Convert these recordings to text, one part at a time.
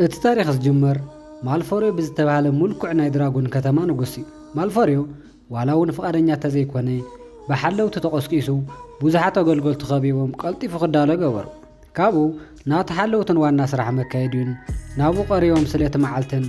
እቲ ታሪኽ ዝጅምር ማልፎርዮ ብዝተባህለ ምልኩዕ ናይ ድራጎን ከተማ ንጉስ እዩ። ማልፎርዮ ዋላ እውን ፍቓደኛ እንተዘይኮነ፣ ብሓለውቲ ተቐስቂሱ ብዙሓት ኣገልገልቱ ከቢቦም ቀልጢፉ ክዳሎ ገበሩ። ካብኡ ናቲ ሓለውትን ዋና ስራሕ መካየዲኡን ናብኡ ቀሪቦም ስለቲ መዓልትን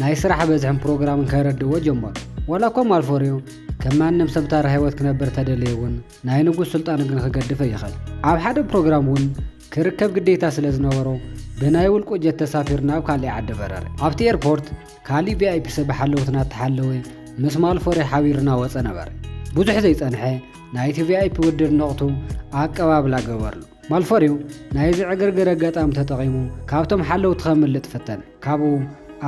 ናይ ስራሕ በዝሕን ፕሮግራምን ከረድእዎ ጀመሩ። ዋላ እኳ ማልፎርዮ ከም ማንም ሰብ ተራ ህይወት ክነብር ተደለየ እውን፣ ናይ ንጉስ ስልጣኑ ግን ክገድፍ ኣይኽእል። ኣብ ሓደ ፕሮግራም እውን ክርከብ ግዴታ ስለ ዝነበሮ፣ ብናይ ውልቁ ጀት ተሳፊሩ ናብ ካሊእ ዓዲ በረረ። ኣብቲ ኤርፖርት ካሊእ ቪኣይፒ ሰብ ብሓለውትና እተሓለወ ምስ ማልፎርዮ ሓቢሩ እናወጸ ነበረ። ብዙሕ ዘይጸንሐ ናይቲ ቪኣይፒ ውድድር ነቕቱ ኣቀባብላ ገበርሉ። ማልፎርዮ ናይዚ ዕግርግር ኣጋጣሚ ተጠቒሙ ካብቶም ሓለውቲ ከምልጥ ፈተነ። ካብኡ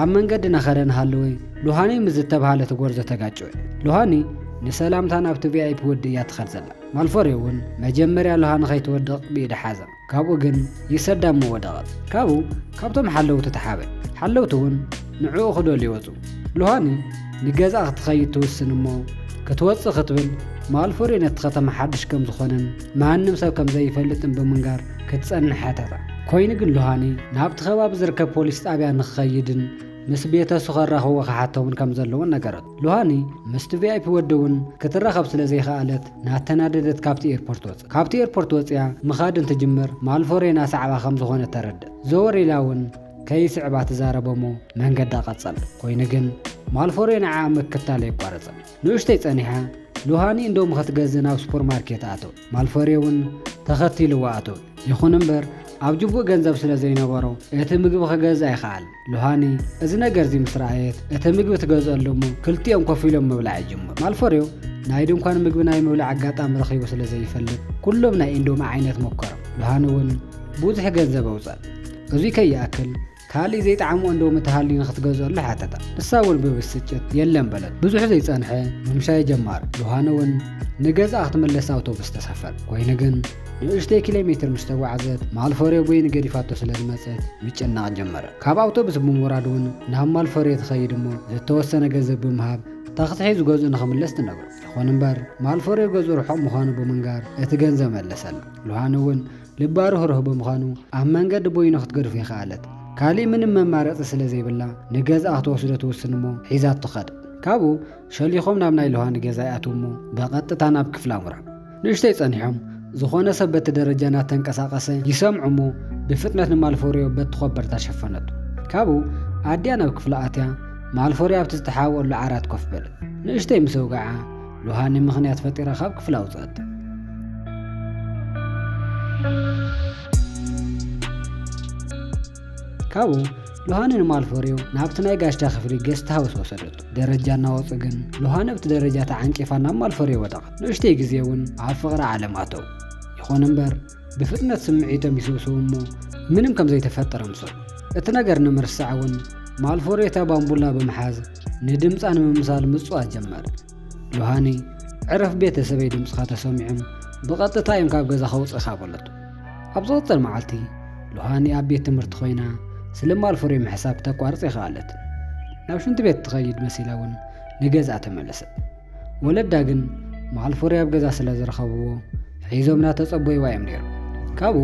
ኣብ መንገዲ እናኸደ እናሃለወ ሉሃኒ ምስ ዝተባህለት ጎርዞ ተጋጨወ። ሉሃኒ ንሰላምታ ናብቲ ቪኣይፒ ወዲ እያ ትኸድ ዘላ። ማልፎርዮ እውን መጀመርያ ሉሃኒ ከይትወድቕ ብኢዳ ሓዛ። ካብኡ ግን ይሰዳ እሞ ወደቐት። ካብኡ ካብቶም ሓለውቲ ተሓበ። ሓለውቲ እውን ንዕኡ ክደልዩ ወጹ። ሉሃኒ ንገዛእ ክትኸይድ ትውስን እሞ ክትወጽእ ክትብል ማልፎርዮ ነቲ ከተማ ሓድሽ ከም ዝኾነን ማንም ሰብ ከም ዘይፈልጥን ብምንጋር ክትጸንሕ ሓተታ። ኮይኑ ግን ሉሃኒ ናብቲ ከባቢ ዝርከብ ፖሊስ ጣብያ ንክኸይድን ምስ ቤተሱ ከራኽብዎ ክሓቶምን ከም ዘለዎን ነገረቱ። ሉሃኒ ምስቲ ቪኣይፒ ወዲ እውን ክትራኸብ ስለ ዘይከኣለት ናተናደደት ካብቲ ኤርፖርት ወጽ ካብቲ ኤርፖርት ወጽያ ምኻድ እንትጅምር ማልፎርዮ እናሰዓባ ከም ዝኾነ ተረድእ። ዘወር ኢላ እውን ከይስዕባ ትዛረብ እሞ መንገዳ ቀጸል። ኮይኑ ግን ማልፎርዮ ንዓኣ ምክታል ኣይቋረጸን። ንእሽተይ ጸኒሓ ሉሃኒ እንዶም ክትገዝእ ናብ ሱፐርማርኬት ኣተወ። ማልፎርዮ እውን ተኸቲልዋ ኣተወ። ይኹን እምበር ኣብ ጅቡእ ገንዘብ ስለ ዘይነበሮ እቲ ምግቢ ክገዝእ ኣይኸኣል። ሉሃኒ እዚ ነገር እዚ ምስ ረኣየት እቲ ምግቢ ትገዝኣሉ እሞ ክልቲኦም ኮፍ ኢሎም ምብላዕ ይጅምሩ። ማልፎርዮ ናይ ድንኳን ምግቢ ናይ ምብላዕ ኣጋጣሚ ረኺቡ ስለ ዘይፈልጥ ኩሎም ናይ እንዶም ዓይነት ሞከሮም። ሉሃኒ እውን ብዙሕ ገንዘብ ኣውጸኣት። እዚ ከይኣክል ካልእ ዘይጠዓሞ እንዶ ምተሃልዩ ንክትገዝኣሉ ሓተታ። ንሳ እውን ብብስጭት የለን በለት። ብዙሕ ዘይጸንሐ ምምሻ የጀማር። ሉሃኒ እውን ንገዝኣ ክትምለስ ኣውቶቡስ ተሳፈር። ኮይኑ ግን ንእሽተይ ኪሎ ሜትር ምስ ተጓዓዘት ማልፎርዮ በይኑ ገዲፋቶ ስለ ዝመጸት ምጭናቕ ጀመረ። ካብ ኣውቶቡስ ብምውራድ እውን ናብ ማልፎርዮ ትኸይድ እሞ ዝተወሰነ ገንዘብ ብምሃብ ታክሲ ሒዙ ገዝኡ ንኽምለስ ትነግሮ። ይኹን እምበር ማልፎርዮ ገዝኡ ርሑቕ ምዃኑ ብምንጋር እቲ ገንዘብ መለሰላ። ሉሃኒ እውን ልባ ርህሩህ ብምዃኑ ኣብ መንገዲ በይኑ ክትገድፎ ይኸኣለት። ካሊእ ምንም መማረፂ ስለ ዘይብላ ንገዝኣ ክትወስዶ ትውስን እሞ ሒዛቶ ኸደት። ካብኡ ሸሊኾም ናብ ናይ ሉሃኒ ገዛ ይኣትዉ እሞ ብቐጥታ ናብ ክፍላ ኣምርሑ። ንእሽተይ ጸኒሖም ዝኾነ ሰብ በቲ ደረጃ እናተንቀሳቐሰ ይሰምዑ እሞ ብፍጥነት ንማልፎርዮ በቲ ኮበርታ ሸፈነቱ። ካብኡ ኣዲኣ ናብ ክፍላ ኣትያ ማልፎርዮ ኣብቲ ዝተሓብኦሉ ዓራት ኮፍ በለት። ንእሽተይ ምስ ኣውግዓ ሉሃኒ ምኽንያት ፈጢራ ካብ ክፍላ ኣውፅኣታ። ካብኡ ሉሃኒ ንማልፎርዮ ናብቲ ናይ ጋሽታ ክፍሊ ገስት ሃውስ ወሰደቱ። ደረጃ እናወፁ ግን ሉሃኒ ኣብቲ ደረጃ ተዓንቂፋ ናብ ማልፎርዮ ወደቐት። ንእሽተይ ግዜ እውን ኣብ ፍቕሪ ዓለም ኣተው። ይኹን እምበር ብፍጥነት ስምዒቶም ይስውስው እሞ ምንም ከም ዘይተፈጠረ ምሰሉ። እቲ ነገር ንምርሳዕ እውን ማልፎርዮ እታ ባምቡላ ብምሓዝ ንድምፃ ንምምሳል ምፅዋት ጀመረ። ሉሃኒ ዕረፍ ቤተሰበይ ድምፅኻ ተሰሚዖም ብቐጥታ እዮም ካብ ገዛ ከውፅእኻ በለቶ። ኣብ ዝቕፅል መዓልቲ ሉሃኒ ኣብ ቤት ትምህርቲ ኮይና ስለ ማልፎርዮ ምሕሳብ ክተቋርፅ ይኸኣለት። ናብ ሽንቲ ቤት ትኸይድ መሲላ እውን ንገዝኣ ተመለሰት። ወለዳ ግን ማልፎርዮ ኣብ ገዛ ስለ ዝረኸብዎ ሒዞም እናተጸበይዋ እዮም ነይሮም። ካብኡ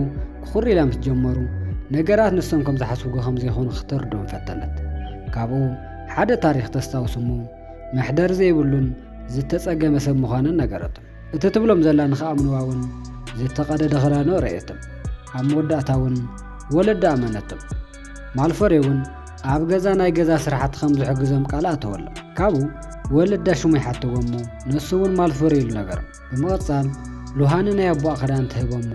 ክኹር ኢላ ምስ ጀመሩ ነገራት ንሶም ከም ዝሓስብዎ ከም ዘይኾኑ ክተርድኦም ፈተነት። ካብኡ ሓደ ታሪኽ ተስታውስ እሞ መሕደር ዘይብሉን ዝተጸገመ ሰብ ምዃኑን ነገረቶም። እቲ ትብሎም ዘላ ንኽኣምንዋ እውን ዝተቐደደ ክዳኖ ረእየቶም። ኣብ መወዳእታ እውን ወለዳ ኣመነቶም። ማልፎርዮ እውን ኣብ ገዛ ናይ ገዛ ስራሕቲ ከም ዝሕግዞም ቃል ኣተወሎም። ካብኡ ወለዳ ሽሙ ይሓትዎ እሞ ንሱ እውን ማልፎርዮ ኢሉ ነገሮም። ብምቕጻል ሉሃኒ ናይ ኣቦኣ ክዳን ትህቦ እሞ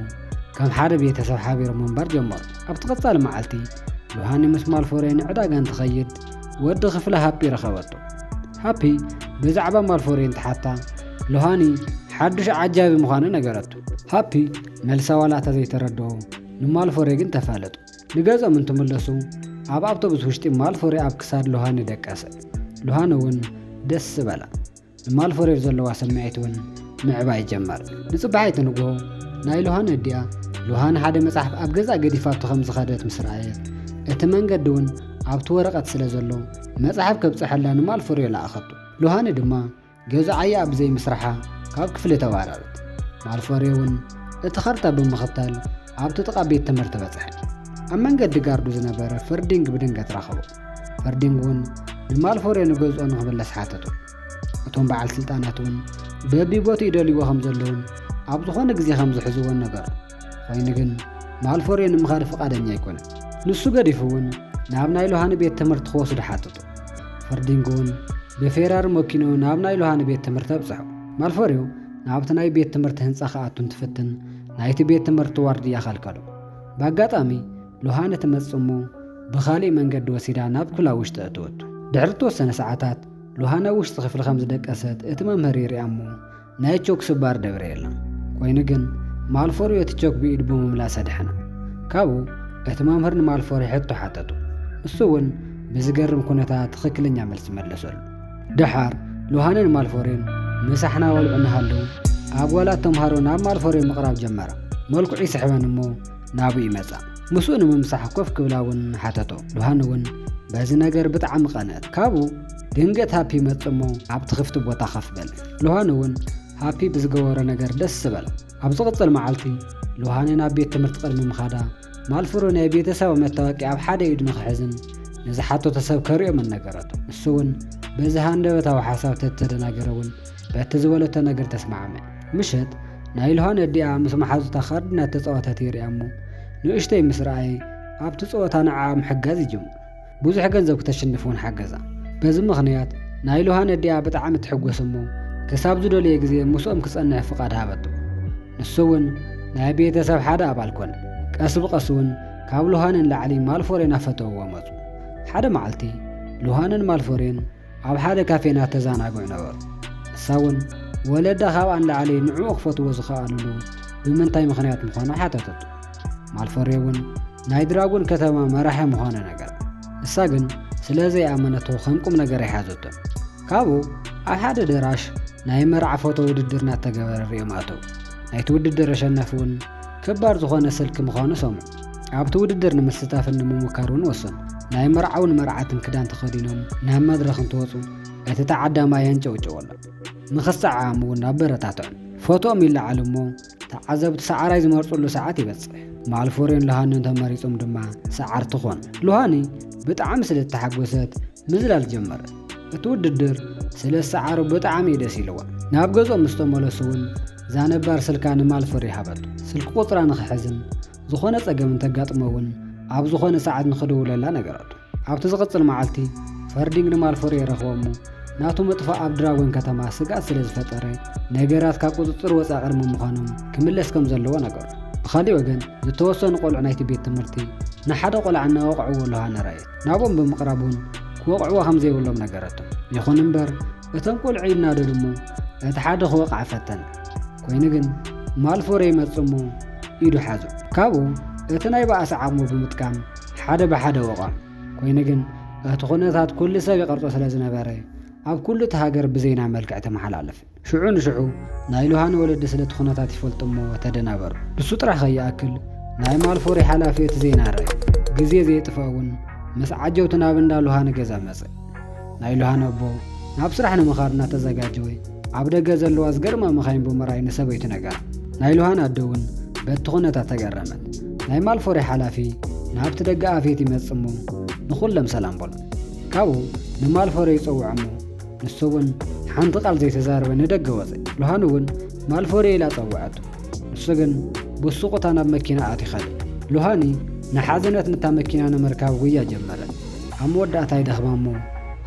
ከም ሓደ ቤተሰብ ሓቢሮም ምንባር ጀመሩ። ኣብቲ ቀጻሊ መዓልቲ ሉሃኒ ምስ ማልፎርዮ ንዕዳጋ እንትኸይድ ወዲ ክፍላ ሃፒ ረኸበቶ። ሃፒ ብዛዕባ ማልፎርዮ እንትሓታ ሉሃኒ ሓድሽ ዓጃቢ ምዃኑ ነገረቱ። ሃፒ መልሳ ዋላ እታ ዘይተረድኦ ንማልፎርዮ ግን ተፋለጡ። ንገዝኦም እንትምለሱ ኣብ ኣውቶቡስ ውሽጢ ማልፎርዮ ኣብ ክሳድ ሉሃኒ ደቀሰ። ሉሃኒ እውን ደስ በላ። ንማልፎርዮ ዘለዋ ስምዒት እውን ምዕባይ ጀመር። ንጽባሒቲ ንግሆ ናይ ሉሃኒ ኣዲኣ ሉሃኒ ሓደ መጽሓፍ ኣብ ገዛ ገዲፋቶ ከም ዝኸደት ምስ ረኣየት እቲ መንገዲ እውን ኣብቲ ወረቐት ስለ ዘሎ መጽሓፍ ከብጽሐላ ንማልፎርዮ ለኣኸቶ። ሉሃኒ ድማ ገዝዓያ ኣብ ዘይምስራሓ ካብ ክፍሊ ተባረረት። ማልፎርዮ እውን እቲ ካርታ ብምኽታል ኣብቲ ጥቓ ቤት ትምህርቲ በጽሐ። ኣብ መንገዲ ጋርዱ ዝነበረ ፈርዲንግ ብድንገት ረኸቦ። ፈርዲንግ እውን ንማልፎሬ ንገዝኦ ንኽምለስ ሓተቶ። እቶም በዓል ስልጣናት እውን በቢቦትኡ ይደልይዎ ከም ዘለውን ኣብ ዝኾነ ግዜ ከም ዝሕዝዎን ነገሮ። ኮይኑ ግን ማልፎሬ ንምኻድ ፍቓደኛ ኣይኮነን። ንሱ ገዲፉ እውን ናብ ናይ ሎሃኒ ቤት ትምህርቲ ክወስዶ ሓተቶ። ፈርዲንግ እውን ብፌራሪ መኪኑ ናብ ናይ ሎሃኒ ቤት ትምህርቲ ኣብጽሖ። ማልፎሬ ናብቲ ናይ ቤት ትምህርቲ ህንጻ ክኣቱ እንትፍትን ናይቲ ቤት ትምህርቲ ዋርድያ ከልከሎ። ብኣጋጣሚ ሎሃኒ ትመጽእ እሞ ብኻሊእ መንገዲ ወሲዳ ናብ ክፍላ ውሽጢ እተወቱ። ድሕሪ እተወሰነ ሰዓታት ሎሃኒ ኣብ ውሽጢ ክፍሊ ከም ዝደቀሰት እቲ መምህር ይሪኣ እሞ ናይ ቾክ ስባር ደብረየላ። ኮይኑ ግን ማልፎሬ እቲ ቾክ ብኢዱ ብምምላስ ኣድሐና። ካብኡ እቲ መምህር ንማልፎሬ ሕቶ ሓተቱ። እሱ እውን ብዝገርም ኩነታት ትኽክለኛ መልሲ መለሰሉ። ደሓር ሎሃንን ማልፎሬን ምሳሕ እናበልዑ እናሃለዉ ኣጓላት ተምሃሮ ናብ ማልፎሬ ምቕራብ ጀመራ። መልክዑ ይስሕበን እሞ ናብኡ ይመጻ። ምስኡ ንምምሳሕ ኮፍ ክብላ እውን ሓተቶ። ሎሃኒ እውን በዚ ነገር ብጣዕሚ ቀንአት። ካብኡ ድንገት ሃፒ ይመጽእ እሞ ኣብቲ ክፍቲ ቦታ ኮፍ በለ። ሎሃኒ እውን ሃፒ ብዝገበሮ ነገር ደስ በላ። ኣብ ዝቕጽል መዓልቲ ሎሃኒ ናብ ቤት ትምህርቲ ቅድሚ ምኻዳ ማልፎሬ ናይ ቤተሰባዊ መታወቂያ ኣብ ሓደ ኢዱ ንኽሕዝን ንዝሓተቶ ሰብ ከርእዮምን ነገረቶ። ንሱ እውን በዚ ሃንደበታዊ ሓሳብ ተተደናገረ እውን በቲ ዝበለቶ ነገር ተስማዕመ። ምሸት ናይ ሎሃኒ ኣዲኣ ምስ መሓዙታ ካርድ እናተጻወተት ይሪኣ እሞ ንእሽተይ ምስ ረኣየ ኣብቲ ጸወታ ንዓኣ ምሕጋዝ ይጅምር። ብዙሕ ገንዘብ ክተሽንፍ እውን ሓገዛ። በዚ ምኽንያት ናይ ሎሃኒ ኣዲኣ ብጣዕሚ ትሕጎስ እሞ ክሳብ ዝደለየ ግዜ ምስኦም ክጸንሕ ፍቓድ ሃበቶ። ንሱ እውን ናይ ቤተሰብ ሓደ ኣባል ኮነ። ቀስ ብቐስ እውን ካብ ሎሃኒ ንላዕሊ ማልፎሬ እናፈተውዎ መጹ። ሓደ መዓልቲ ሎሃንን ማልፎሬን ኣብ ሓደ ካፌ እናተዘናግዑ ነበሩ። ንሳ እውን ወለዳ ካብኣ ንላዕሊ ንዕኡ ክፈትዎ ዝኸኣልሉ ብምንታይ ምኽንያት ምዃኑ ሓተተቶ። ማልፎሬ እውን ናይ ድራጎን ከተማ መራሒ ምዃኑ ነገራ። ንሳ ግን ስለ ዘይኣመነቶ ከም ቁም ነገር ኣይሓዘቶን። ካብኡ ኣብ ሓደ ኣዳራሽ ናይ መርዓ ፎቶ ውድድር እናተገበረ ርእዮም ኣተዉ። ናይቲ ውድድር ኣሸናፊ እውን ከባድ ዝኾነ ስልኪ ምዃኑ ሰምዑ። ኣብቲ ውድድር ንምስታፍን ንምምካር እውን ወሰኑ። ናይ መርዓውን መርዓትን ክዳን ተኸዲኖም ናብ መድረኽ እንትወጹ እቲ ተዓዳማይ የንጨውጭወሎም። ንኽሰዓዓሙ እውን ኣበረታትዖም። ፎቶኦም ይለዓል እሞ ተዓዘብቲ ሰዓራይ ዝመርጹሉ ሰዓት ይበጽሕ። ማልፎሬን ሎሃንን ተመሪጾም ድማ ሰዓርቲ ኾኑ። ሎሃኒ ብጣዕሚ ስለ ዝተሓጎሰት ምዝላል ጀመረት። እቲ ውድድር ስለ ዝሰዓሩ ብጣዕሚ እዩ ደስ ኢልዋ። ናብ ገዝኦም ምስ ተመለሱ እውን እዛ ነባር ስልካ ንማልፎሬ ሃበቶ። ስልኪ ቁጽራ ንኽሕዝን ዝኾነ ጸገም እንተጋጥሞ እውን ኣብ ዝኾነ ሰዓት ንኽድውለላ ነገረቶ። ኣብቲ ዝቕጽል መዓልቲ ፈርዲንግ ንማልፎሬ ይረኽቦ እሞ ናቱ ምጥፋእ ኣብ ድራጎን ከተማ ስግኣት ስለ ዝፈጠረ ነገራት ካብ ቁጽጽር ወጻኢ ቅድሚ ምዃኖም ክምለስ ከም ዘለዎ ነገሮ። ብኻሊእ ወገን ዝተወሰኑ ቆልዑ ናይቲ ቤት ትምህርቲ ንሓደ ቆልዓ እናወቕዕዎ ሎሃኒ ረኣየት። ናብኦም ብምቕራብ እውን ክወቕዕዎ ከም ዘይብሎም ነገረቶም። ይኹን እምበር እቶም ቆልዑ ይናደዱ እሞ እቲ ሓደ ክወቕዓ ፈተነ። ኮይኑ ግን ማልፎሬ ይመጽእ እሞ ኢዱ ሓዞ። ካብኡ እቲ ናይ ባእሲ ዓቕሙ ብምጥቃም ሓደ ብሓደ ወቕዖም። ኮይኑ ግን እቲ ኩነታት ኩሉ ሰብ ይቐርጾ ስለ ዝነበረ ኣብ ኩሉ እቲ ሃገር ብዜና መልክዕ ተመሓላለፈ። ሽዑ ንሽዑ ናይ ሎሃኒ ወለዲ ስለ እቲ ኩነታት ይፈልጡ እሞ ተደናበሩ። ንሱ ጥራሕ ከይኣክል ናይ ማልፎሬ ሓላፊ እቲ ዜና ረኣየ። ግዜ ዘየጥፍኦ እውን ምስ ዓጀብቱ ናብ እንዳ ሎሃኒ ገዛ መጸ። ናይ ሎሃኒ ኣቦ ናብ ስራሕ ንምኻድ እናተዘጋጀወ ኣብ ደገ ዘለዋ ዝገርማ መኻይን ብምርኣይ ንሰበይቱ ነገራ። ናይ ሎሃኒ ኣደ እውን በቲ ኩነታት ተገረመት። ናይ ማልፎሬ ሓላፊ ናብቲ ደገ ኣፍየት ይመጽእ እሞ ንኹሎም ሰላም በሎም። ካብኡ ንማልፎሬ ይጸውዖ እሞ ንሱ እውን ሓንቲ ቃል ዘይተዛረበ ንደገ ወጸ። ሎሃኒ እውን ማልፎሬ ኢላ ጸውዐቱ። ንሱ ግን ብስቑታ ናብ መኪና ኣትዩ ኸደ። ሎሃኒ ንሓዘነት ነታ መኪና ንምርካብ ጉያ ጀመረት። ኣብ መወዳእታ ይደኽማ እሞ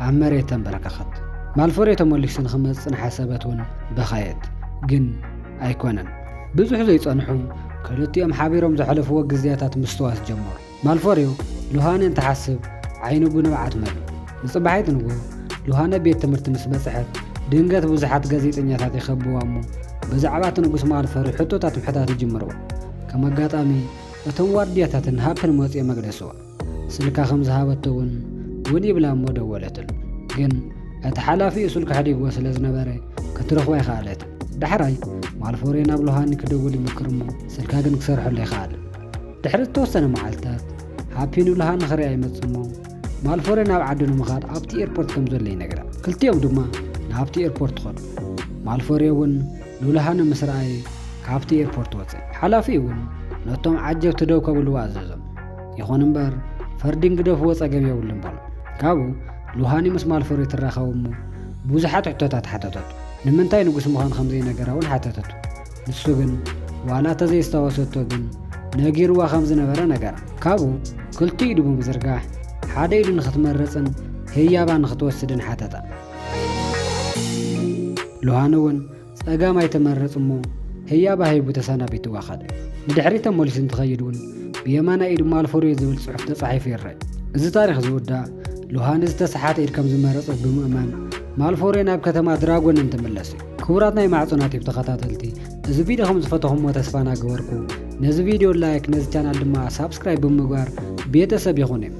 ኣብ መሬት ተንበርከኸት። ማልፎሬ ተመሊሱ ንኽመጽእ ዝሓሰበት እውን በኸየት። ግን ኣይኮነን። ብዙሕ ዘይጸንሑ ክልቲኦም ሓቢሮም ዘሕለፍዎ ግዜያታት ምስትዋስ ጀመሩ። ማልፎሬ ሎሃኒ እንትሓስብ ዓይኑ ብንብዓት መሉ። ንጽባሒት ንግሆ ሎሃኒ ቤት ትምህርቲ ምስ በጽሐት ድንገት ብዙሓት ጋዜጠኛታት ይኸብዋ እሞ ብዛዕባ እቲ ንጉስ ማልፎሬ ሕቶታት ምሕታት ይጅምርዋ። ከም ኣጋጣሚ እቶም ዋርድያታትን ሃፕን መጺኦም ኣግደስዋ። ስልካ ከም ዝሃበቶ እውን እውን ይብላ እሞ ደወለትሉ። ግን እቲ ሓላፊኡ ስልኩ ሓዲግዎ ስለ ዝነበረ ክትረኽቦ ኣይከኣለትን። ዳሕራይ ማልፎሬ ናብ ሎሃኒ ክደውል ይምክር እሞ ስልካ ግን ክሰርሐሉ ኣይከኣልን። ድሕሪ ዝተወሰነ መዓልትታት ሃፒ ንሎሃኒ ክርእያ ይመጽእ እሞ ማልፎሬ ናብ ዓዱ ንምኻድ ኣብቲ ኤርፖርት ከም ዘሎ ይነግራ። ክልቲኦም ድማ ናብቲ ኤርፖርት ኸዱ። ማልፎሬ እውን ንሎሃኒ ምስ ረኣየ ካብቲ ኤርፖርት ወጸ። ሓላፊ እውን ነቶም ዓጀብቲ ደው ከብልዎ ኣዘዞም። ይኹን እምበር ፈርዲን ግደፍዎ፣ ጸገም የብሉን በሎ። ካብኡ ሉሃኒ ምስ ማልፎሬ ትራኸቡ እሞ ብዙሓት ሕቶታት ሓተተቱ። ንምንታይ ንጉስ ምዃን ከም ዘይነገራ እውን ሓተተቱ። ንሱ ግን ዋላ ተዘይስታወሰቶ ግን ነጊርዋ ከም ዝነበረ ነገራ። ካብኡ ክልቲኡ ኢዱ ብምዝርጋሕ ሓደ ኢዱ ንኽትመርጽን ህያባ ንኽትወስድን ሓተታ። ሉሃኒ እውን ጸጋም ኣይተመርጽ እሞ ህያባ ሂቡ ተሰናቢትዋ ኸደ። ንድሕሪት ተመሊሱ እንትኸይድ እውን ብየማናይ ኢዱ ማልፎሬ ዝብል ጽሑፍ ተጻሒፉ ይረአ። እዚ ታሪኽ ዝውዳእ ሉሃኒ ዝተሰሓተ ኢድ ከም ዝመረጸት ብምእማን ማልፎሬ ናብ ከተማ ድራጎን እንትምለስ እዩ። ክቡራት ናይ ማዕጾ ናቲቭ ተኸታተልቲ፣ እዚ ቪድዮ ከም ዝፈተኹምዎ ተስፋ እናገበርኩ ነዚ ቪድዮ ላይክ፣ ነዚ ቻናል ድማ ሳብስክራይብ ብምግባር ቤተሰብ ይኹን እዩ።